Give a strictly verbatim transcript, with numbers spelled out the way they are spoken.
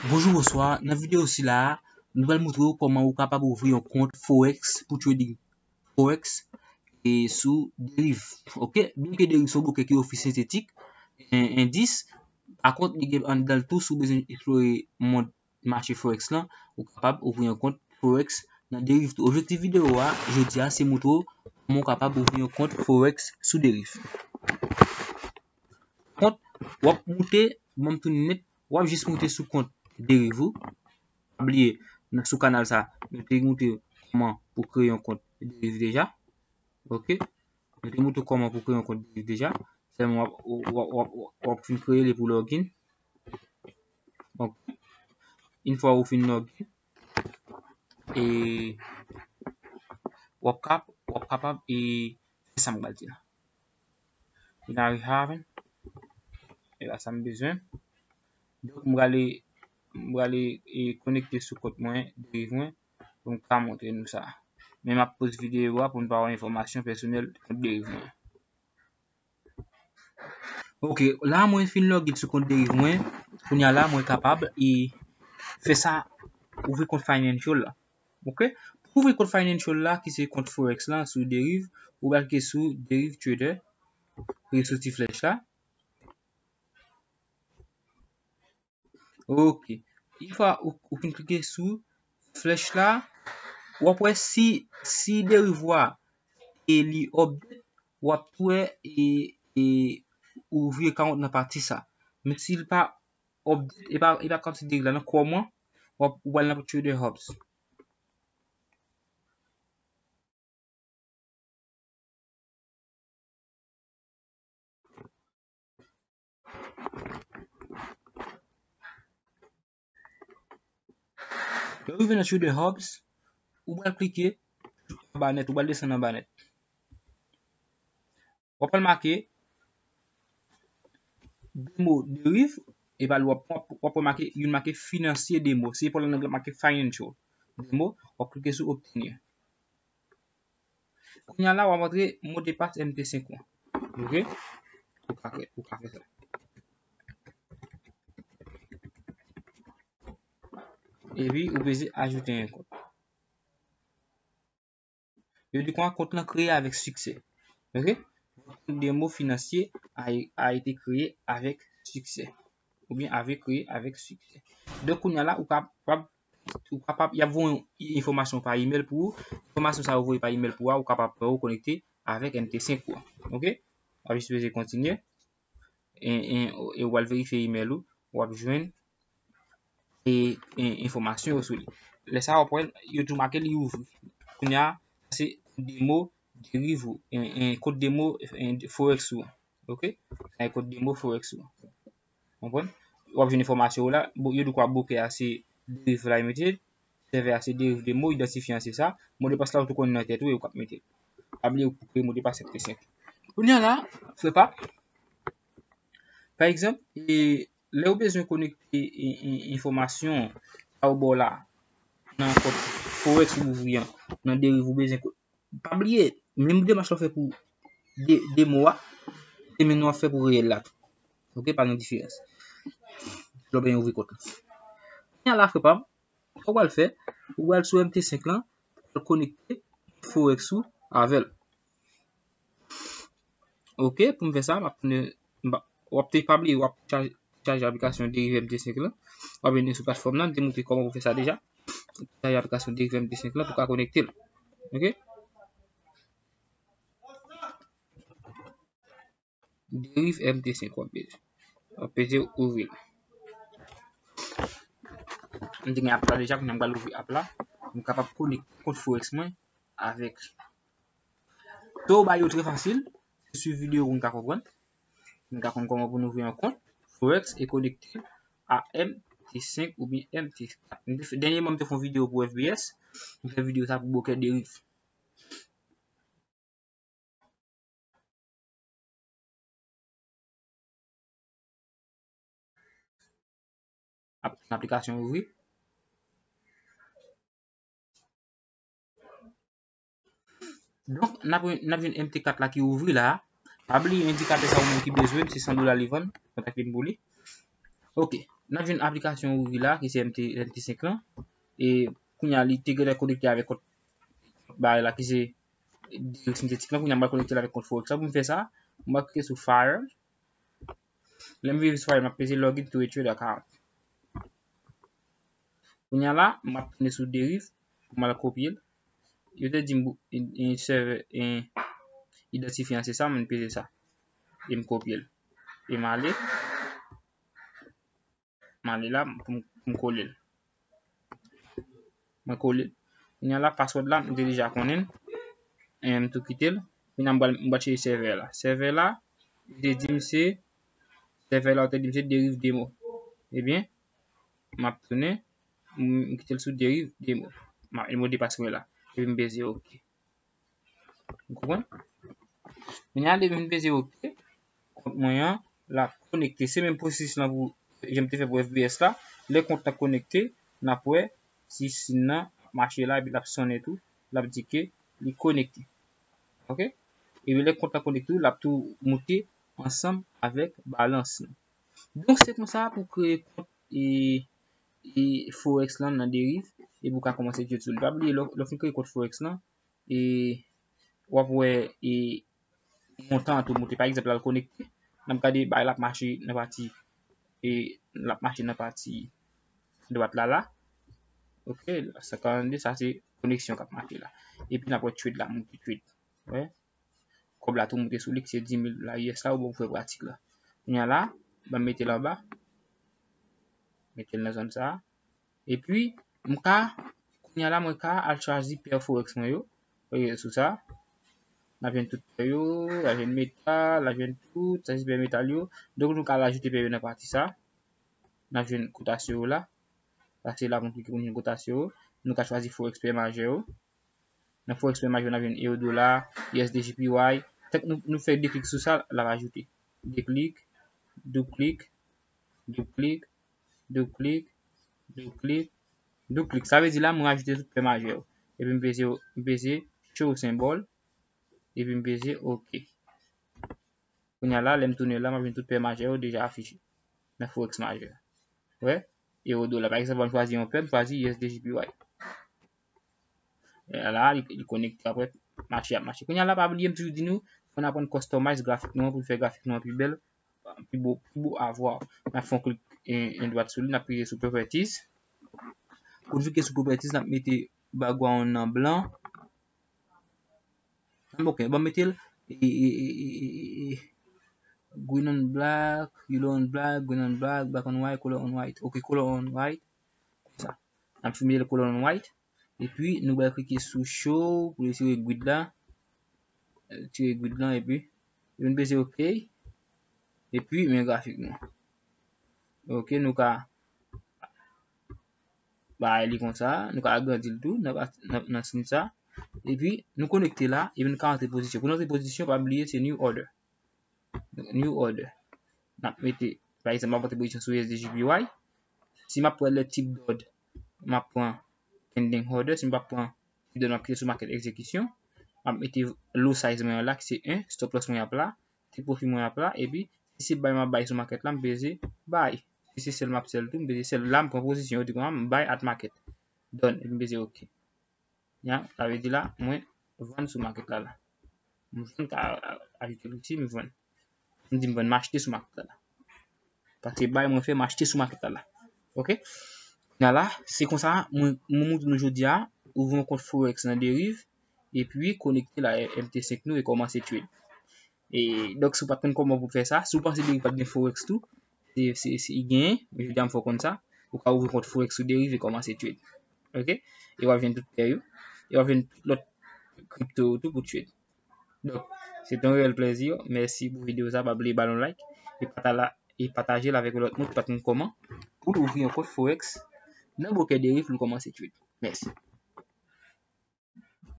Bonjou, bonswa. Nan videyo sila a, nou pral montre w kòman ou kapab ouvri yon kont Forex pou trading Forex e sou Deriv. Ok? Byenke Deriv se yon broker ki ofri sentetik, en, endis, pa kont, li gen anndan l tou, si w bezwen eksplore mond mache Forex lan, ou kapab ouvri yon kont Forex nan Deriv tou. Objektif videyo a, jodi a, se montre w kòman w kapab ouvri yon kont Forex sou Deriv. Kont, w ap moute, ban m tounen nèt, w ap jis moute sou kont Deriv ou. Pa bliye, nan sou kanal sa, nou te montre kòman pou kreye yon kont Deriv deja. Ok? Nou te montre kòman pou kreye yon kont Deriv deja. Sèlman w ap, w ap, w ap, w ap fin kreye li pou login. Donk, yon fwa ou fin login, e w ap kap, w ap kapab e fè sa m pral di la. Binary Haven. E la sa m bezwen. Donk, m prale, m prale e konekte sou kont mwen, Deriv mwen, pou m ka montre nou sa. Men m ap poz videyo a pou n pa wè enfòmasyon pèsonèl kont Deriv mwen. Ok, la mwen fin login sou kont Deriv mwen. Kounye a la, mwen kapab e fè sa, ouvri kont Financial la. Ok? Pou ouvri kont Financial la, ki se kont Forex la, sou Deriv, ou pral klike sou Deriv Trader, klike sou ti flèch la. Ok. Yon fwa ou, ou fin klike sou flèch la, w ap wè si, si Deriv ou a e li update, w ap tou wè e, e ouvri account nan pati sa. Men si l pa update, e pa, e pa kòmsi Deriv la nan kò mwen, w ap, ou pral nan Trader Hubs. Lè w rive nan Trader Hubs, ou pral klike anba nèt, ou pral desann anba nèt. W ap pral make demo Deriv, epi w ap, w ap, w ap wè make, youn make finansye demo. Se pou nan anglè make financial demo, w ap klike sou obtenir. Kounye a la, w ap antre mo de pas M T senk ou an. Ok? Ou ka fè, ou ka fè sa. Epi, ou peze ajoute yon kont. Yo di konsa kont lan kreye avèk siksè. Ok? Votre compte démo financier a, a été créé avec succès. Oubyen avait créé avec succès. Donk, kounye a la, ou kapab, ou kapab, y ap voye yon enfòmasyon pa email pou ou. Enfòmasyon sa yo voye pa email pou ou a, ou kapab pran yo konekte avèk M T senk ou a. Ok? W ap jis peze kontinye. E, e, e w al verifye email ou, w ap jwenn e, e enfòmasyon yo sou li. Lè sa a, w ap wè, yo tou make li ouvri. Kounye a, se demo Deriv ou, e, e, kont demo, e, Forex ou. Ok? Sa e kont demo Forex ou. Konprann? W ap jwenn enfòmasyon yo la. Bon, yo di kwa broker a se Deriv Limited. Sèvè a se Deriv demo, idantifyan se sa. Mo de pas la ou tou konnen nan tèt ou e ou k ap mete l. Pa bliye pou kreye mo de pas M T senk. Kounye a la, frè pa, pa egzanp, e, lè ou bezwen konekte e, e, enfòmasyon sa yo ba w la nan kont Forex ou ouvri an, nan Deriv ou bezwen ko-, pa bliye, menm demach la w fè pou de, demo a, se menm nan w ap fè pou reyèl la tou. Ok, pa gen diferans. Lè w bezwen ouvri kont la. Kounye a la, frè pa m, sa w pral fè, ou pral sou M T senk lan, pou w konekte Forex ou avè l. Ok, pou m fè sa, m ap tounen, m pa, w ap te pa bliye, w ap chaje, chaje aplikasyon Deriv M T senk lan. W ap vin sou platfòm nan, m te montre kòman pou fè sa deja. Chaje aplikasyon Deriv M T senk lan pou w ka konekte l. Ok? Deriv M T senk w ap peze. W ap peze ouvri l. M te gen app la deja, kounye a m pral ouvri app la. M kapab konekte kont Forex mwen avèk. Tou bagay yo trè fasil. Se swiv videyo pou n ka konprann. N ka konn kòman pou n ouvri yon kont Forex e konekte a M T senk oubyen M T kat. M te fè, dènyèman, m te fè yon videyo pou F B S. M fè videyo sa pou broker Deriv. Ap-, aplikasyon ouvri. Donk, n ap, n ap jwenn M T kat la ki ouvri la. Pa bliye endikatè sa ou menm ki bezwen, se san dola li vann, kontakte m pou li. Ok, n ap jwenn aplikasyon ouvri la ki se M T, M T senk lan. E kounye a li te gentan konekte avèk kont bagay la ki se deriv sentetik lan. Kounye a m pral konekte l avèk kont Forex la. Pou m fè sa, m pral klike sou File. Lè m rive sou File, m ap peze Login to a Trade Account. Kounye a la, m ap tounen sou deriv pou m al kopye l. Yo te di m pou en, en sèvè, en idantifyan se sa, mwen peze sa. E m kopye l. E m ale. M ale la pou m, pou m kole l. Mwen kole l. Kounye a la, password la, m te deja konnen l. E m tou kite l. Kounye a m pral, m pral chèche sèvè la. Sèvè la, li te di m se, sèvè la, ou te di m se deriv demo. Ebyen, m ap tounen, m, m kite l sou deriv demo. M ap, e mo de pas mwen la. Epi m peze ok. Ou konprann? Kounye a, depi m peze ok, kont mwen an, l ap konekte. Se menm pwosesis lan pou, jan m te fè pou F B S la. Lè kont lan konekte, n ap wè si siy nan ap mache la, epi l ap sonnen tou, l ap di ke li konekte. Ok? Epi lè kont lan konekte tou, l ap tou moute ansanm avèk balans lan. Donk, se konsa pou kreye kont e, e Forex lan nan deriv, epi ou ka kòmanse trade sou li. Pa bliye, lè, lè w fin kreye kont Forex lan, e w ap wè, e montan an tou moute. Pa egzanp, la l konekte. N ap gade, bay la ap mache nan pati, e l ap mache nan pati dwat la, la. Ok, san karannde, sa se koneksyon k ap mache la. Epi n ap wè trade la moute, trade. Wè. Kòb la tou moute sou li, ki se dis mil la, U S la, ou bon pou fè pratik la. Kounye a la, ban m mete l anba. Mete l nan zòn sa a. Epi, m ka, kounye a la, mwen ka al chwazi pè Forex mwen yo. Wè sou sa. N ap jwenn tout pè yo, n ap jwenn metal, n ap jwenn tout, sa se pè metal yo. Donk, nou ka al ajoute pè yo nan pati sa. N ap jwenn kotasyon yo la. Pase la pou nou klike pou nou jwenn kotasyon yo. Nou ka chwazi Forex pè majè yo. Nan Forex pè majè yo, n ap jwenn euro dola, U S D J P Y. Tank nou, nou fè de klik sou sa, l ap ajoute. De klik, doub klik, doub klik, doub klik, doub klik, doub klik. Sa vle di la, mwen rajoute tout pè majè yo. Epi m peze, m peze show symbol. Epi m peze ok. Kounye a la, lè m tounen la, m ap jwenn tout pè majè yo deja afiche nan Forex majè. Wè? Euro dola. Pa egzanp, m chwazi yon pè, m chwazi U S D J P Y. E la, li, li konekte apre, mache ap mache. Kounye a la, pa bliye, m toujou di nou, fò n aprann customize grafik nou an pou n fè grafik nou an pi bèl, pi bo, pi bo a vwa. N ap fè yon klik, en, en dwat sou li, n ap klike sou properties. Pou n klike sou properties, n ap mete background nan blan. Ok, bon, mete l, e, e, e, e, e, e, green on black, yellow on black, green on black, black on white, color on white. Ok, color on white. Konsa. N ap mete l color on white. Epi, nou pral klike sou show pou retire grid la. Retire grid lan, epi, epi nou peze ok. Epi, men grafik nou. Ok, nou ka bay li konsa, nou ka agrandi l tou nan, nan, nan siy sa. Epi, nou konekte la, epi nou ka antre pozisyon. Pou nou antre pozisyon, pa bliye, se new order. New order. N ap mete, pa egzanp, m ap antre pozisyon sou U S D J P Y. Si m ap pran lè tip dòd, m ap pran pending order. Si m p ap pran tip dòd, m ap klike sou market execution. M ap mete low size mwen an la, ki se en, stop loss mwen ap la, take profit mwen ap la, epi si se bay m ap bay sou market la, m peze bay. Si se sell m ap sell tou, m peze sell. La, m pran pozisyon, yo di konsa, m bay at market. Done, epi m peze ok. Ya, sa vle di la, mwen vann sou market la la. M vann ka a-, ajoute l isi, m vann. M di m vann, m achte sou market la la. Paske bay mwen fè, m achte sou market la la. Ok? Kounye a la, se konsa, mwen, mwen montre nou jodi a, ouvri yon kont Forex nan deriv, epi konekte la M T senk nou e kòmanse trade. E, donk, si w pa t konn kòman pou fè sa, si w panse deriv pa t gen Forex tou, se, se, se, i genyen, men jodi a m fè w konn sa, ou ka ouvri kont Forex sou deriv e kòmanse trade. Ok? E w ap jwenn tout pè yo, e w ap jwenn tout lòt kripto yo tou pou trade. Donk, se te yon reyèl plèzi. Mèsi pou videyo sa, pa bliye ba l yon like, e pata la, e pataje l avèk lòt moun ki pa t konn kòman pou l ouvri yon kont Forex nan brokè deriv pou l kòmanse trade. Mèsi.